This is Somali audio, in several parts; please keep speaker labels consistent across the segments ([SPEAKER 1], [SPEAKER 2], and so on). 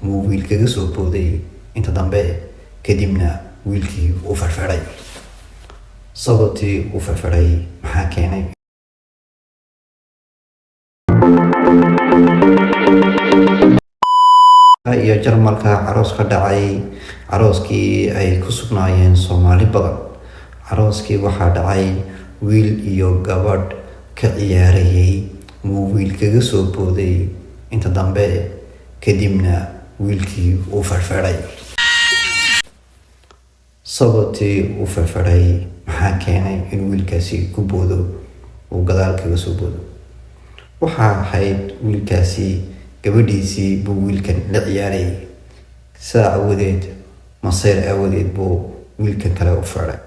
[SPEAKER 1] Muu wiil kaga soo booday inta dambe, kadibna wiilkii uu farfaray. Sababtii uu farfaray maxaa keenay? Iyo Jarmalka aroos ka dhacay, arooskii ay ku sugnaayeen Soomaali badan. Arooskii waxaa dhacay wiil iyo gabadh ka ciyaarayay, muu wiil kaga soo booday inta dambe, kadibna wiilkii uu farfaray. Sababtii uu farfaray maxaa keenay in wiilkaasi ku boodo, uu gadaal kaga soo boodo? Waxaa ahayd wiilkaasi gabadhiisii buu wiilkan la ciyaarayay. Sidaa awadeed, masayr aawadeed, buu wiilkan kale u feedhay.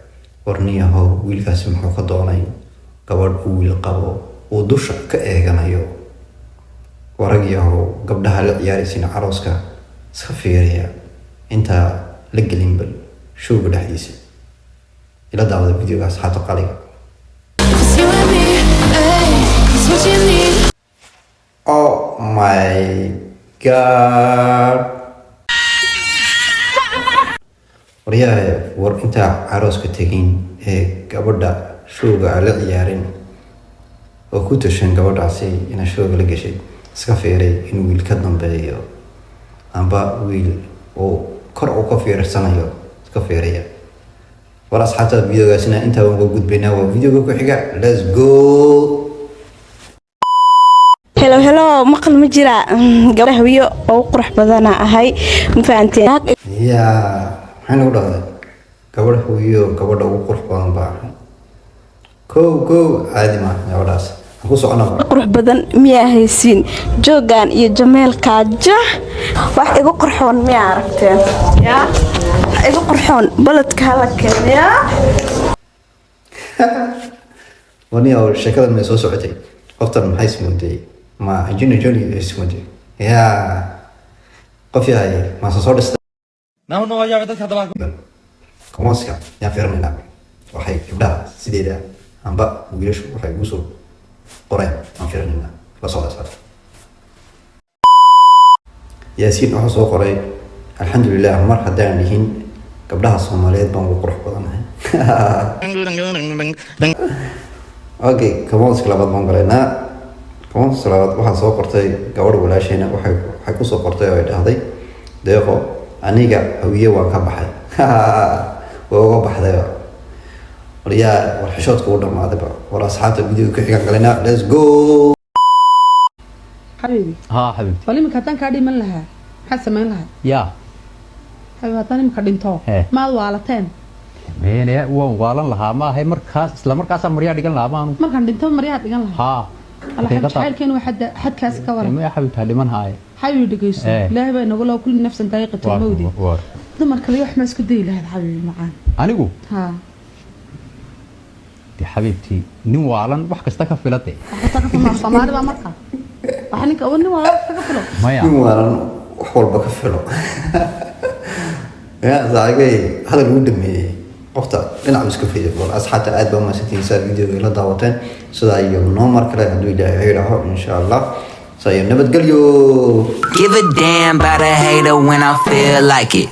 [SPEAKER 1] Warniyahow, wiilkaasi muxuu ka doonay gabadh uu wiil qabo uu dusha ka eeganayo? Waragyahow, gabdhaha la ciyaaraysiina carooska iska fiiriya intaa la gelin bal showga dhexdiisa. Ila daawada videoga, asxaabta qaliga.
[SPEAKER 2] It's you and me, ay, it's what you need.
[SPEAKER 1] Oh my God. Waryahay, war intaa carooska tegin ee gabadha showga aan la ciyaarin oo ku tashan gabadhaasi inaa showga la gashay, iska fiiray in wiil ka dambeeyo amba wiil uu kor uu ka fiirsanayo. Iska fiiraya. War asxaabta, videogaasina intaa waan uga gudbaynaa. Waa videoga ku xiga. Let's go.
[SPEAKER 3] Hello, hello, maqal ma jira? Gabadha Hawiyo oo u qurux badana ahay, ma fahanteen?
[SPEAKER 1] Yaa, maxay nagu dhahday? Gabadh Hawiyo, gabadha ugu qurux badan baa ahay. Kow kow, caadi maaha gabadhaas. Aan ku soconaba.
[SPEAKER 3] Qurux badan miyaa haysiin? Joogan iyo jameelkaa jah, wax igu qurxoon miyaa aragteen? Yaa, wax igu qurxoon baledka hala keenyaa.
[SPEAKER 1] Wani oo sheekadan may soo socotay. Qoftan maxay ismooday? Ma Angelina Jolie ismooday? Yaa, qof yahay maase soo dhistay? Comments-ka yaan fiirinaynaa. Waxay gabdhaha sideeda amba wiilashu waxay ugu soo qoreen aan fiirinaynaa. La socda, asxaabta. Yaasiin wuxuu soo qoray: "Alxamdulilah, mar haddaan dhihin gabdhaha Soomaaliyeed baan ugu qurux badanahay." Okay, comments-ka labaad baan galaynaa. Comments-ka labaad waxaa soo qortay gabadh walaashayna. Waxay kusoo qortay oo ay dhahday: "Deeqo, aniga Hawiye waan ka baxay." Way uga baxdayba. War yaa, war xishoodka u dhamaadayba. War asxaabta, videoga ku xigaan galaynaa. Let's go.
[SPEAKER 4] Xabiibi.
[SPEAKER 5] Haa, xabiibti.
[SPEAKER 4] Bal iminka haddaan kaa dhiman lahaa, maxaad samayn lahaa?
[SPEAKER 5] Yaa?
[SPEAKER 4] Xabiibi, haddaan iminka dhinto, maad waalateen?
[SPEAKER 5] Mene, waan waalan lahaa maahay. Markaas isla markaasaa maryaa dhigan lahaa maanu.
[SPEAKER 4] Markaan dhinto maryaha dhigan lahaa?
[SPEAKER 5] Haa.
[SPEAKER 4] Alla xabiib, jacaylkeenu waa xadkaasi ka waran.
[SPEAKER 5] Maya, xabiibti, ha dhiman haaye.
[SPEAKER 4] Xabiibi, dhegeyso. Ilaahay baa inagu loo kulli nafsan daa'iqatul mawdi. Dumar kale wax ma isku dayi lahayd, xabiibi macaan?
[SPEAKER 5] Anigu?
[SPEAKER 4] Haa.
[SPEAKER 5] De xabiibti, nin waalan wax kasta ka fila de.
[SPEAKER 4] Wax kasta ka filo. Soomaali baa marka wax ninka nin waalan wax kaga filo.
[SPEAKER 5] Maya.
[SPEAKER 1] Nin waalan wax walba ka filo. Ya saaxiibay, hadal ugu dhameeyey qofta dhinac buu iska fiiray. War asxaabta, aad baa umahadsantihiin saa videoga ila daawateen. Sidaa iyo noo mar kale hadduu Ilaahay yidhaaho, insha Allah. Sidaa iyo nabadgelyo.
[SPEAKER 6] Give a damn about a hater when I feel like it.